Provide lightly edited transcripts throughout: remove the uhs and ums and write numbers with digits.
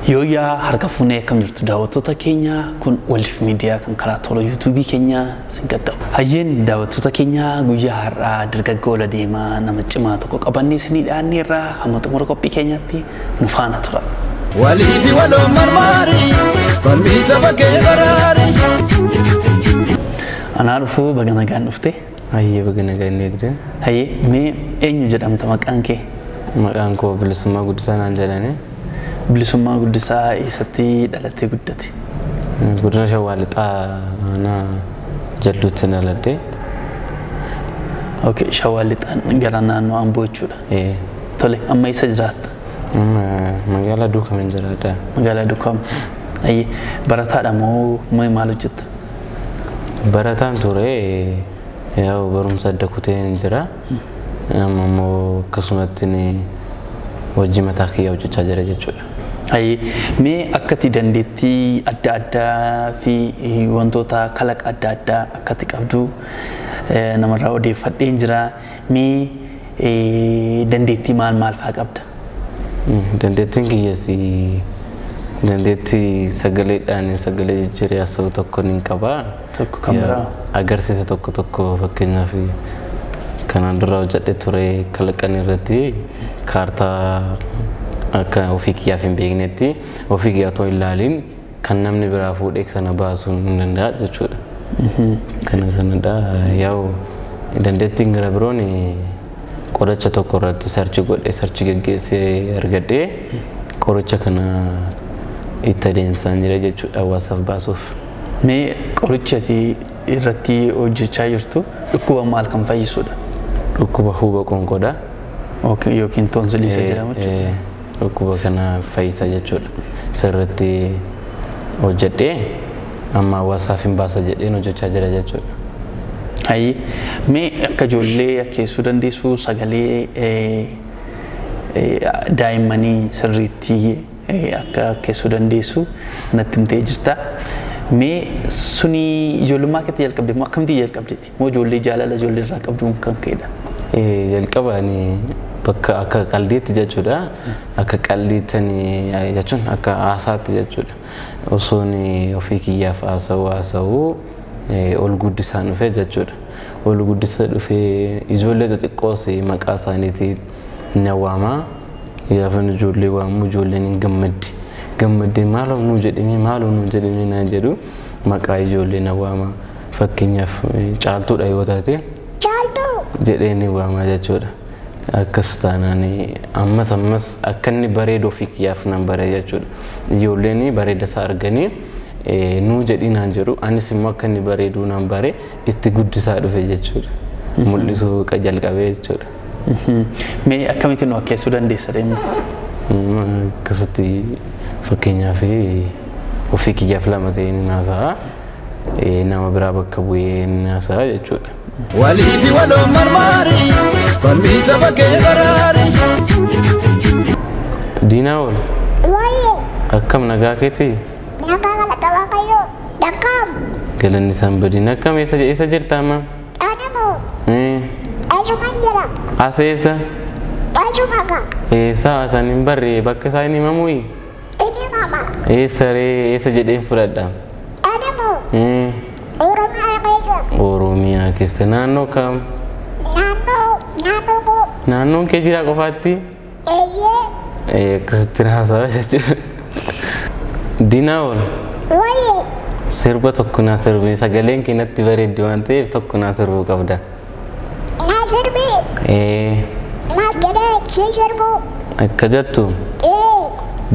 Yooyyaa, harka fuunee, akkam jirtu daawwattoota keenya? Kun Waliif Miidiyaa kan karaa toora yuutuubii keenya isin qaqqaba. Hayyeen, daawwattoota keenya, guyyaa har'aa dargaggoo ola deemaa nama cimaa tokko qabannee isinii dhiyaanneerraa. Hamma xumura qophii keenyaatti nu faana tura. Waliifi waloon marmaari, falmii saba kee baraari. Anaa dhufuu, baga nagaan dhufte. Hayyee, baga nagaan eegde. Hayyee, mee eenyu jedhamta, maqaan kee? Maqaan koo Bilisummaa Guddisaa naan jedhani. Bilisummaa Guddisaa eessatti dhalattee guddate? Godina Shawaa Lixaa, aanaa Jalduutti dhaladhe. Okay, Shawaa Lixaan gara naannoo Amboo jechuudha. Ee. Tole, amma eessa jiraatta? Amma magaalaa Duukamen jiraadha. Magaalaa Duukam. Hayyee, barataadha moo maal hojjetta? Barataan ture, yaa'u barumsa adda kuteen jira. Amma immoo akkasumatti hojii mataa kiyyaa hojjechaa jira jechuudha. Hayyee, mee akkati dandeettii adda addaa fi wantoota kalaqa adda addaa akkati qabdu namarraa odeeffadheen jira. Mee dandeettii maal maal fa'aa qabda? Dandeettiin kiyyas dandeettii sagaleedhaan sagalee jijjiiree haasa'u tokko ni qaba. Tokko kan biraa? Agarsiisa tokko tokko, fakkeenyaaf kanaan dura hojjedhe ture kalaqan irratti, kaartaa akka ofii kiyyaaf hin beeknetti ofii kiyyaa otoo hin ilaaliin kan namni biraa fuudhee sana baasuu hin danda'a jechuudha. Kana kanadha. Yaa'u dandeettiin gara biroon qoricha tokko irratti search godhee, search geggeessee argadhee, qoricha kana itti adeemsaan jira jechuudha hawaasaaf baasuuf. Mee qorichi ati irratti hojjechaa jirtu dhukkuba maal kan fayyisudha? Dhukkuba huuba qoonqoodha. Yookiin toonsilii isa jedhamu jechuudha. Dhukkuba kana fayyisa jechuudha. Isa irratti hojjedhee amma hawaasaaf hin baasa jedheen hojjechaa jira jechuudha. Hayyee, mee akka ijoollee akkeessuu dandeessu, sagalee daa'immanii sirriitti akka akkeessuu dandeessu natti himtee jirta. Mee suni ijoollummaa keetti jalqabde moo akkamitti jalqabdeeti? Moo ijoollee jaalala ijoollee irraa qabduun kan ka'edha? Jalqaba ani bakka akka qaldiitti jechuudha. Akka qaldiitti jechuun akka haasaatti jechuudha. Osoon ofii kiyyaaf haasa'u haasa'u ol guddisaan dhufe jechuudha. Ol guddisaa dhufee ijoollee xixiqqoos maqaa isaaniitiin na waamaa. Gaafa ijoollee waamu ijoolleen hin gammaddi. Gammaddee "Maaloo nuu jedhimee, maaloo nuu jedhimee" naan jedhu. Maqaa ijoollee na waama. Fakkeenyaaf Caaltuudha yoo taate, "Caaltuu" jedhee ni waamaa jechuudha. Akkas taanaan ammas ammas akka inni bareedu ofii kiyyaaf nan bare jechuudha. Ijoolleen bareeda isaa arganii "Nuu jedhii" naan jedhu, anis immoo akka inni bareedu nan bare, itti guddisaa dhufe jechuudha. Mul'isuu jalqabee jechuudha. Mee akkamitti nu akkeessuu dandeessa deemna? Akkasitti fakkeenyaaf ofii kiyyaaf lama ta'ee ni haasa'a. Nama biraa bakka bu'ee ni haasa'a jechuudha. Waliifi waloon marmaari, falmii saba kee baraari. Diinaa ol. Waayee. Akkam, nagaa keetii? Nagaa, galata Waaqayyoo. Dhaqaam. Galanni isaan badiin. Akkam, eessa eessa jirta amma? Anamoo. Eessuman jira? As eessa? Eessuma gaa? Eessa asaan hin barre, bakka isaa hin himamuyi? Inni mama. Eessa ree, eessa jedheen fudhadha? Anamoo. Oromiyaa keessa. Oromiyaa keessa naannoo kam? Naannoo koo. Naannoon kee jira qofaatti? Eeyyee. Akkasitti haasawa jechuudha. Diinaa ol. Waayee. Sirba tokko naa sirbi, sagaleen kee natti bareeddi waan ta'eef tokko naa sirbuu qabda. Naa sirbii. Ee. Maal jedhee si sirbuu? Akka jettu. Ee.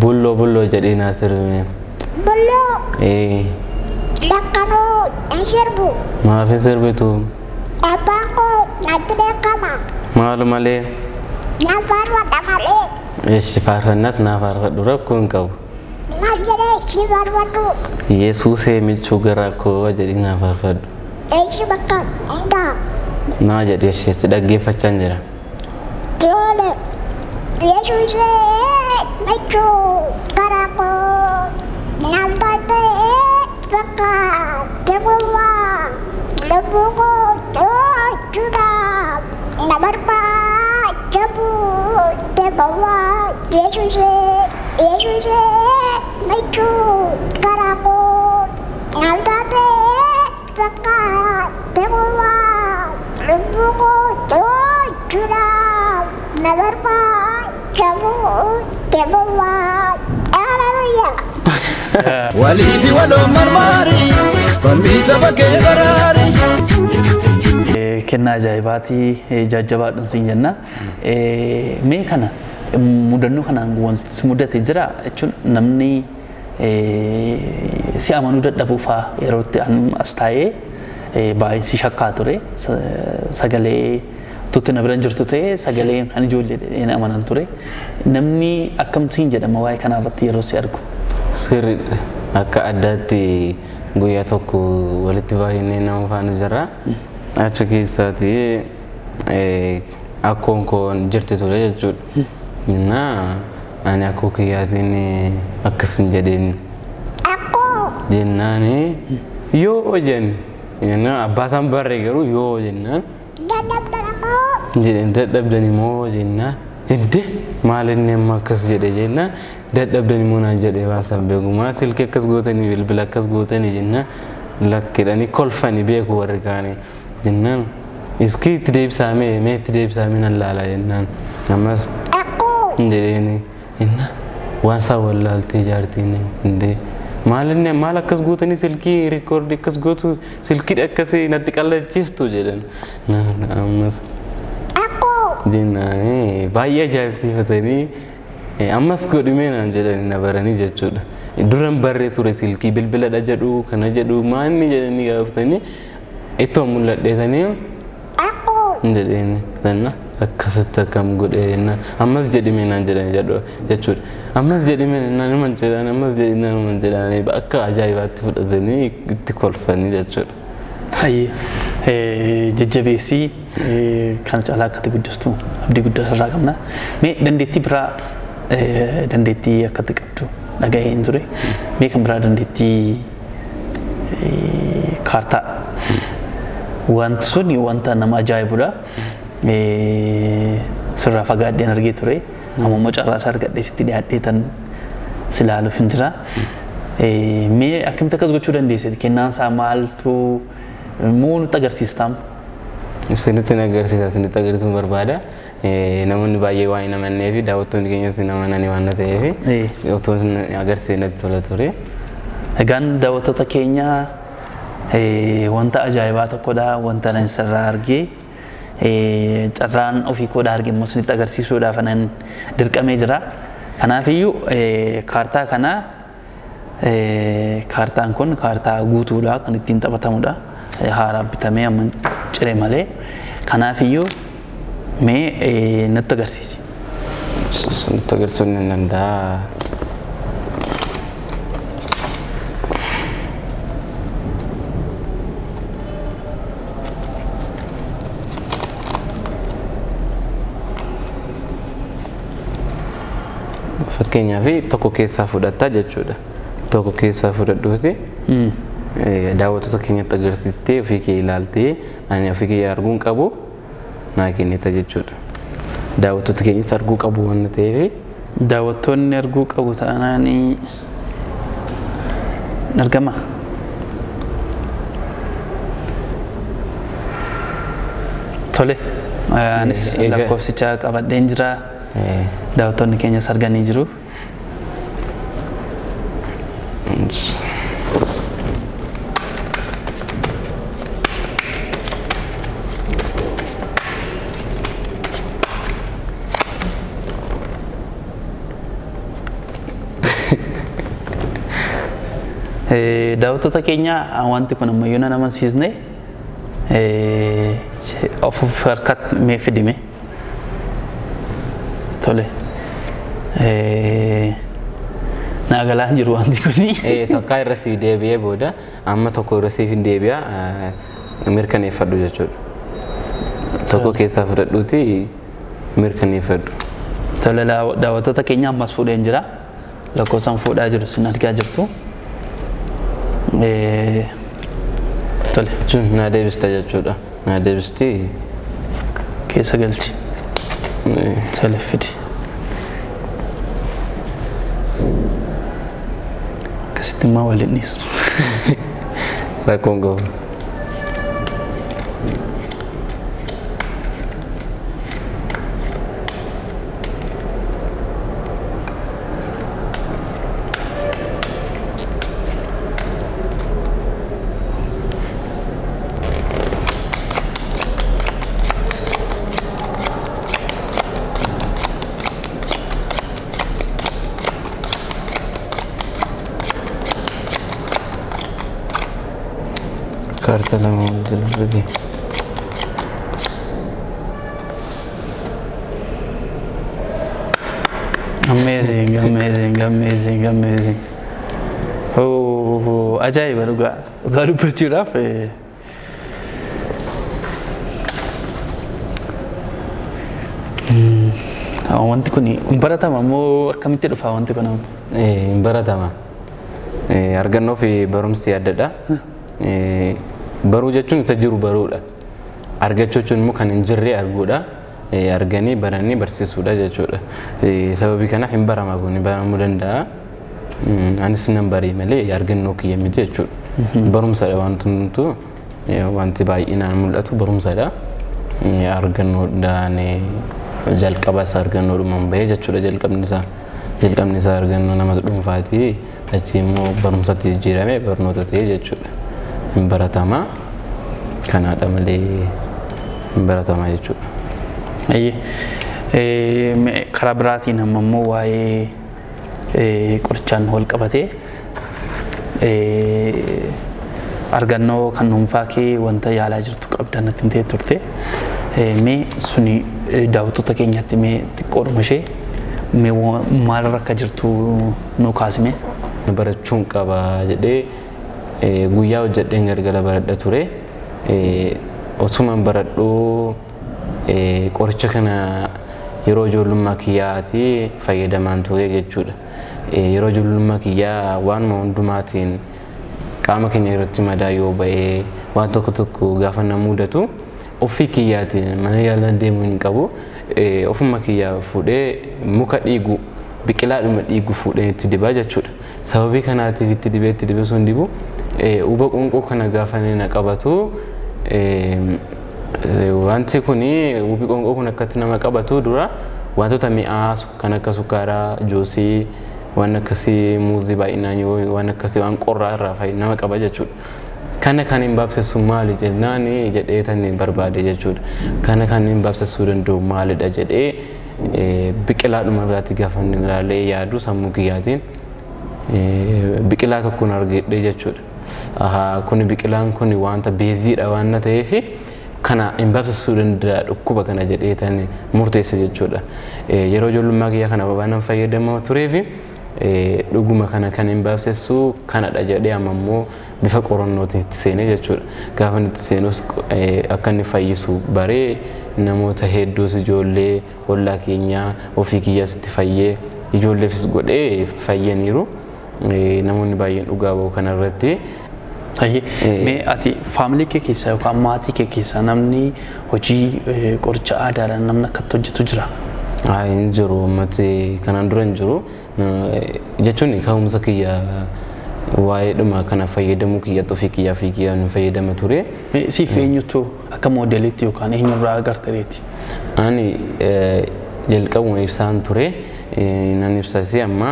"Bulloo bulloo" jedhee naa sirbi. Bulloo. Ee. Lakkanuu hin sirbu. Maaf hin sirbitu? Abbaan koo natti beekama. Maalu malee? Naan faarfadha malee. Eshi, faarfannas naa faarfadhu, rakkoo hin qabu. Maal jedhee si faarfadhu? "Yesuusee michuu garaa koo" jedhii naa faarfadhu. Eessi bakka hundaa. Naa jedhi ishee, si dhaggeeffachaa jira. Tole. Yesuusee michuu garaa koo naaf taatee fakkaate gowwaa lubbuu koo to'achuudhaaf na barbaacha buute bawwaa. Yesuusee, Yesuusee. Gammachuu garaa koo naaf taate fakkaate gowwaa lubbuu koo to'achuudhaaf na barbaachamu deemawaa hallelujah. Waliifi waloo marmaari falmii saba kee baraari. Kennaa ajaa'ibaatii jajjabaadhaan siin jenna. Mee kana mudannoo kanaan wanti si mudate jira jechuun namni si amanuu dadhabuu fa'aa yeroo itti as taa'ee baay'ee si shakkaa ture sagalee tutti na bira hin jirtu ta'e sagalee kan ijoollee jedheen amanan ture. Namni akkam siin jedhama waa'ee kanaa irratti yeroo si argu? Sirriidha. Akka addaatti guyyaa tokko walitti baay'inee nama faana jirra. Achi keessaati akkoon koo jirti ture jechuudha. Innaa ani akkoo kiyyaatiin akkas hin jedheen. Akkoo. Jennaan yoo jenne jennaan abbaa isaan barree garuu yoo jennaan. Dadhabdan moo? Jedheen dadhabdani moo jennaan. Hidde maal inni amma akkas jedhe jennaan dadhabdani moo naan jedhe baasan beeku maa silkii akkas gootanii bilbila akkas gootanii jennaan lakkiidhanii kolfanii beeku warri kaanii jennaan iskii itti deebisaa mee mee itti deebisaa mee nan laala jennaan ammas Akkoo. jedheeni inna waan isaa wallaaltee jaartiin indee maal inni maal akkas gootanii silkii rikoordii akkas gootu silkii akkasii natti qallachiistu jedhan ammas Akkoo. jennaani baay'ee ajaa'ibsiifatanii ammas godhimee naan jedhanii na baranii jechuudha. Duran barree ture silkii bilbiladha jedhu kana jedhu maanni jedhanii gaafatanii ittoo mul'adheetanii Akkoo. jedheen sanna akkasitti akkam godhee jennaan ammas jedhimee naan jedhan jedhu jechuudha. Ammas jedhimee naan jedhan ammas jedhimee naan jedhan akka ajaa'ibaatti fudhatanii itti kolfanii jechuudha. Hayyee jajjabeessii kana caalaa akkatti guddistu abdii guddaa sirraa qabna. Mee dandeettii biraa dandeettii akkatti qabdu dhaga'een ture. Mee kan biraa dandeettii kaartaa. Wanti sun wanta nama ajaa'ibudha. Sirraa fagaadheen argee ture. Amma immoo carraa isaa argadhee sitti dhiyaadhee tan si ilaaluuf hin jira. Mee akkamitti akkas gochuu dandeesse? Kennaan isaa maaltu moo nutti agarsiistaam? Isinitti agarsiisa, isinitti agarsiisuun barbaada. Namoonni baay'ee waan hin amannee fi daawwattoonni keenyas hin amananii waan ta'eef otoo isin agarsiisee natti tola ture. Egaan daawwattoota keenya wanta ajaa'ibaa tokkodha wanta nan sirraa argee carraan ofii koodhaa arge immoo isinitti agarsiisuudhaaf nan dirqamee jira. Kanaafiyyuu kaartaa kana kaartaan kun kaartaa guutuudha kan ittiin taphatamudha. Haaraa bitamee amma cire malee. Kanaafiyyuu mee natti agarsiisi. Natti agarsiisuun ni danda'a. Fakkeenyaaf tokko keessaa fudhatta jechuudha. Tokko keessaa fudhadhuuti daawwattoota keenyatti agarsiistee ofii kee ilaaltee ani ofii kee arguun qabu naa kennita jechuudha. Daawwattoota keenyas arguu qabu waan ta'eef. Daawwattoonni arguu qabu taanaan argama. Tole, anis lakkoofsicha qabadheen jira. Daawwattoonni keenyas arganii jiru. Daawwattoota keenya wanti kun ammayyuu nan amansiisne of harkatti mee fidime. Tole. Naa galaa hin jiru wanti kuni. Takkaa irra sii deebi'ee booda amma tokko irra siif hin deebi'a mirkaneeffadhu jechuudha. Tokko keessaa fudhadhuuti mirkaneeffadhu. Tole daawwattoota keenya ammas fuudheen jira. Lakkoofsaan fuudhaa jiru sin argaa jirtu. Tole. Jechuun naa deebista jechuudha. Naa deebisti. Keessa galchi. Tole fidi. Akkasitti immoo waliin dhiisnu. Rakkoon qabu. Kaartaa lama wal jala arge. Amazing, amazing, amazing, amazing. Oh, ajaa'iba dhugaa. Dhugaa dubbachuudhaaf wanti kun hin baratama moo akkamitti dhufa wanti kun amma? Hin baratama. Argannoo fi barumsi addadha. Baruu jechuun isa jiru baruudha. Argachuu jechuun immoo kan hin jirre arguudha. Arganii baranii barsiisuudha jechuudha. Sababii kanaaf hin barama kun baramuu danda'a. Anis nan barii malee argannoo kiyya miti jechuudha. Barumsadha wanti hundumtuu, wanti baay'inaan mul'atu barumsadha. Argannoodhaan jalqabas argannoodhumaan bahee jechuudha jalqabni isaa. Jalqabni isaa argannoo nama dhuunfaati. Achi immoo barumsatti jijjiirame barnoota ta'e jechuudha. Hin baratama. Kanaadha malee hin baratama jechuudha. Ayyee. Karaa biraatiin amma immoo waa'ee qorichaan wal qabatee argannoo kan dhuunfaa kee wanta yaalaa jirtu qabda natti hin ta'e turte. Mee suni daawwattoota keenyatti mee xiqqoodhuma ishee mee maalirra akka jirtu nu kaasime. Barachuun qaba jedhee guyyaa hojjedheen galgala baradha ture. Otuman baradhuu qoricha kana yeroo ijoollummaa kiyyaati fayyadamaan ture jechuudha. Yeroo ijoollummaa kiyyaa waanuma hundumaatiin qaama keenya irratti madaa yoo ba'ee waan tokko tokko gaafa na mudatu ofii kiyyaatiin mana yaalaa deemuu hin qabu. Ofuma kiyyaa fuudhee muka dhiigu biqilaadhuma dhiigu fuudhee itti dibaa jechuudha. Sababii kanaatiif itti dibee itti dibee sun dibu huba qoonqoo kana gaafa inni na qabatu, wanti kuni hubi qoonqoo kun akkatti nama qabatu dura wantoota mi'aa kan akka sukkaaraa, juusii, waan akkasii, muuzii baay'inaan yoo waan akkasii waan qorraa irraa fa'i nama qaba jechuudha. Kana kan hin baabsessu maali jennaan jedhee tan barbaade jechuudha. Kana kan hin baabsessuu danda'u maalidha jedhee biqilaadhuma irraatti gaafa inni ilaalee yaadu sammuu kiyyaatiin biqilaa tokkoon argadhe jechuudha. Ahaa, kuni biqilaan kun wanta beeziidha waan ta'eef kana hin baabsisuu danda'a dhukkuba kana jedhee tan murteesse jechuudha. Yeroo ijoollummaa kiyyaa kana waan fayyadamaa tureef dhuguma kana kan hin baabsissu kanadha jedhee amma immoo bifa qorannootiin itti seenee jechuudha. Gaafa inni itti seenus akka inni fayyisu baree namoota hedduus ijoollee ollaa keenyaa ofii kiyyaas itti fayyee ijoolleefis godhee fayyaniiru. Namoonni baay'een dhugaa ba'u kanarratti. Hayyee, mee ati faamilii kee keessaa yookaan maatii kee keessaa namni hojii qoricha aadaadhaan namni akkatti hojjetu jira? Hin jiru, ummati kanaan dura hin jiru. Jechuun ka'umsa kiyya waa'eedhuma kana fayyadamuu kiyyatti ofii kiyyaa fi kiyyaan fayyadama ture. Mee siif eenyutu akka moodeliitti yookaan eenyurraa agarteeti? Ani jalqabuma ibsaan ture. Nan ibsasi amma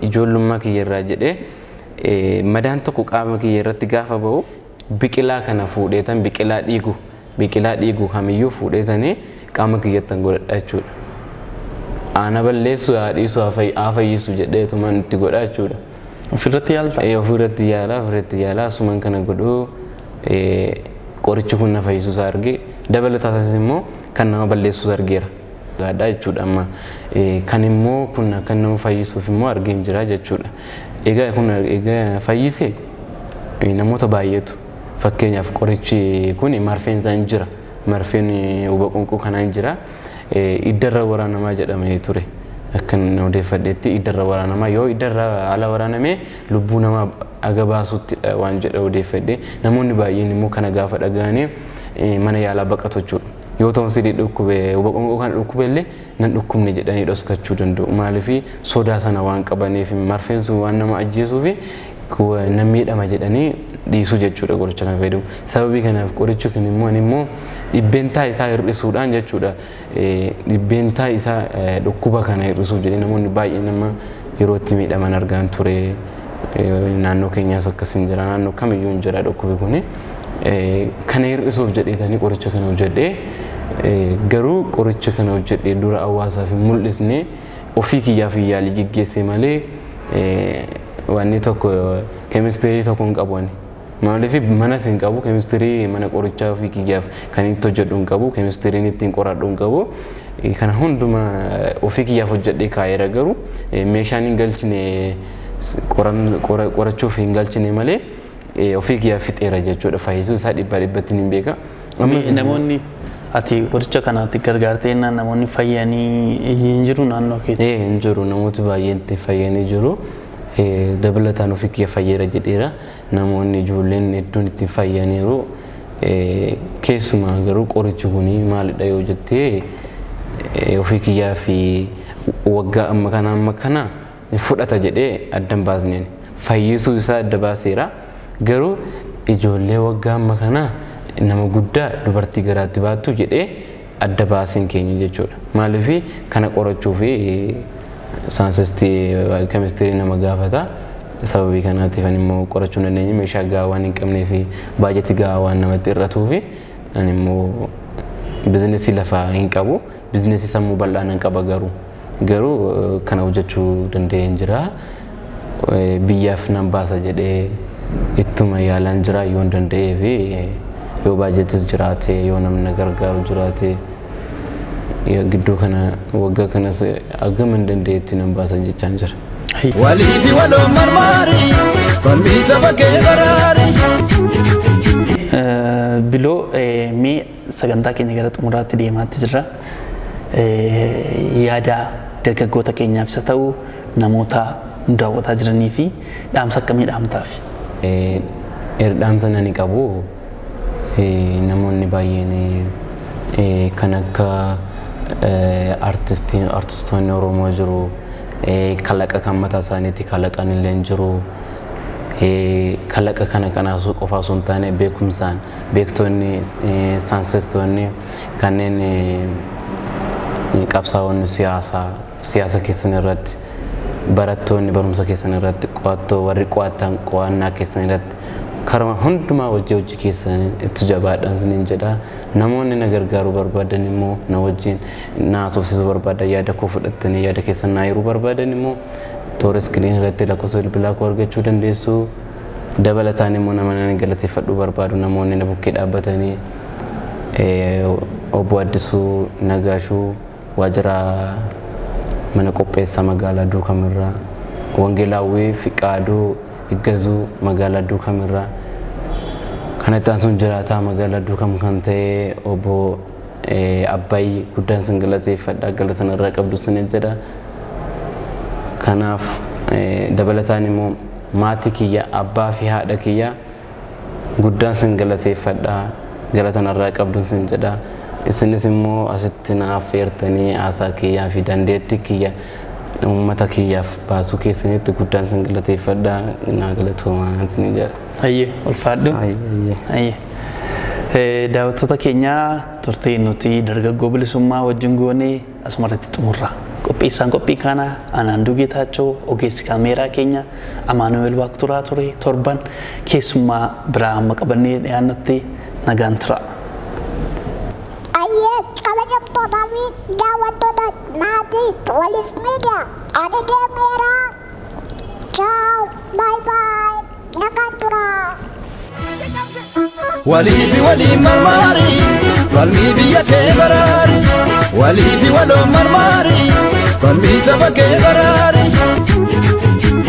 ijoollummaa kiyya irraa jedhee madaan tokko qaama kiyya irratti gaafa ba'u biqilaa kana fuudheetan biqilaa dhiigu kamiyyuu fuudheetanii qaama kiyyattan godhadha jechuudha. Aana balleessu haa dhiisu haa fayyisu jedheetuman itti godha jechuudha. Ofirratti yaalta? Ofirratti yaala, ofirratti yaala, asuman kana godhuu qorichi kun na fayyisuus arge, dabalataanis immoo kan nama balleessuus argeera. Gaadhaa jechuudha amma kan immoo kun akka nama fayyisuuf immoo argeen jira jechuudha. Egaa kun egaa fayyise namoota baay'eetu, fakkeenyaaf qorichi kun marfeen isaa hin jira, marfeen huba qoonqoo kanaa hin jira, iddarra waraanamaa jedhamee ture. Akkan odeeffadhetti iddarra waraanamaa, yoo iddarra ala waraaname lubbuu namaa aga baasutti waan jedha odeeffadhe. Namoonni baay'een immoo kana gaafa dhaga'anii mana yaalaa baqatu jechuudha. Yoo toonsilii dhukkube, huba qoonqoo kana dhukkube illee nan dhukkubne jedhanii dhoskachuu danda'u. Maaliif? Sodaa sana waan qabaniif, marfeen sun waan nama ajjeesuufi Nan miidhama jedhanii dhiisuu jechuudha qoricha kana fayyadamu. Sababii kanaaf qorichi kun immoo ani immoo dhibbeentaa isaa hir'isuudhaan jechuudha. Dhibbeentaa isaa dhukkuba kana hir'isuuf jedhee namoonni baay'een nama yeroo itti miidhaman argaan ture. Naannoo keenyaas akkas hin jira, naannoo kamiyyuu hin jira dhukkubi kuni. Kana hir'isuuf jedheetanii qoricha kana hojjedhee, garuu qoricha kana hojjedhee dura hawaasaaf hin mul'isne, ofii kiyyaaf yaalii geggeesse malee wanni tokko keemistirii tokko hin qabu ani. Maaliif manas hin qabu, keemistirii mana qorichaa ofii kiyyaaf kan itti hojjedhu hin qabu, keemistiriin ittiin qoradhu hin qabu. Kana hunduma ofii kiyyaaf hojjedhee kaa'eera, garuu meeshaan hin galchine, qorachuuf hin galchine malee ofii kiyyaaf fixeera jechuudha. Fayyisuu isaa 100% hin beeka. Namoonni ati qoricha kanaatti gargaartee namoonni fayyanii hin jiru naannoo keetti? Ee, hin jiru, namooti baay'een itti fayyanii jiru. Dabalataan ofii kiyya fayyeera jedheera. Namoonni ijoolleen hedduun itti fayyaniiru. Keessumaa garuu qorichi kun maalidha yoo jettee, ofii kiyyaa fi waggaa amma kana fudhata jedhee addan baasneen fayyisuu isaa adda baaseera. Garuu ijoollee waggaa amma kana, nama guddaa, dubartii garaatti baattu jedhee adda baaseen keenya jechuudha. Maaliif kana qorachuu fi saayinsistii keemistirii nama gaafata. Sababii kanaatiif ani immoo qorachuu hin dandeenye, meeshaa gahaa waan hin qabnee fi baajetii gahaa waan namatti hir'atuu fi ani immoo bizinesii lafaa hin qabu. Bizinesii sammuu bal'aa nan qaba, garuu kana hojjechuu danda'een jira. Biyyaaf nan baasa jedhee ittuma yaalaan jira. Yoo hin danda'ee fi yoo baajetis jiraate, yoo namni na gargaaru jiraate, gidduu kana waggaa kanas hagam hin danda'etti nan baasa jechaan jira. Waliifi waloo marmaari, falmii saba kee baraari. Biloo, mee sagantaa keenya gara xumuraatti deemaatti jirra. Yaada dargaggoota keenyaaf isa ta'u, namoota nu daawwataa jiranii fi dhaamsa akkamii dhaamtaaf? Dhaamsa nani qabu, namoonni baay'een kan akka artistoonni Oromoo jiru, kalaqa kan mataa isaaniitti kalaqan illee jiru. Kalaqa kana kanaasuu qofa osoo hin taane, beekumsaan beektonni, saayinsistoonni, kanneen qabsaa'onni siyaasaa siyaasa keessan irratti, barattoonni barumsa keessan irratti, qo'attoo warri qo'attan qo'annaa keessan irratti, karuma hundumaa hojii hojii keessan itti jabaadhaan isiniin jedha. Namoonni na gargaaruu barbaadan immoo, na wajjin na haasofsiisuu barbaadan, yaada koo fudhattanii yaada keessan naa hiruu barbaadan immoo, toora screen irratti lakkoofsa bilbilaa koo argachuu dandeessu. Dabalataan immoo nama nani galateeffadhuu barbaadu, namoonni na bukkee dhaabbatanii, obbo Addisuu Nagaashuu waajjira mana qopheessaa magaalaa Duukamirraa, Wangeelaawwii Fiqaaduu Iggazuu magaalaa Duukamirraa, kanatti aansuun jiraataa magaalaa Duukam kan ta'e obbo Abbaay, guddaan sin galateeffadha, galata irraa qabdu sin jedha. Kanaaf dabalataan immoo maatii kiyya, abbaa fi haadha kiyya, guddaan sin galateeffadha, galata narraa qabdu sin jedha. Isinis immoo asitti na affeertanii haasaa kiyyaa fi dandeettii kiyya uummata kiyyaaf baasuu keessanitti guddaan sin galateeffadha, naa galatoomaa sin jedha. Hayyee, ulfaadhu. Hayyee. Daawwattoota keenyaa, turtii nuti dargaggoo Bilisummaa wajjin goone asumarratti xumurra. Qopheessaan qophii kanaa Anaanduu Geetaachoo, ogeessi kaameeraa keenya Amaanu'eel Waaqturaa ture. Torban keessummaa biraa amma qabannee dhiyaannutti nagaan tura. Ayyee, kabajamtootaa fi daawwattoota maatii Walis Miidiyaa, ani deemeera. Ciao, bye bye, nagaan turaa. Waliifi waliin marmaari, falmii biyya kee baraari. Waliifi waloo marmaari, falmii saba kee baraari.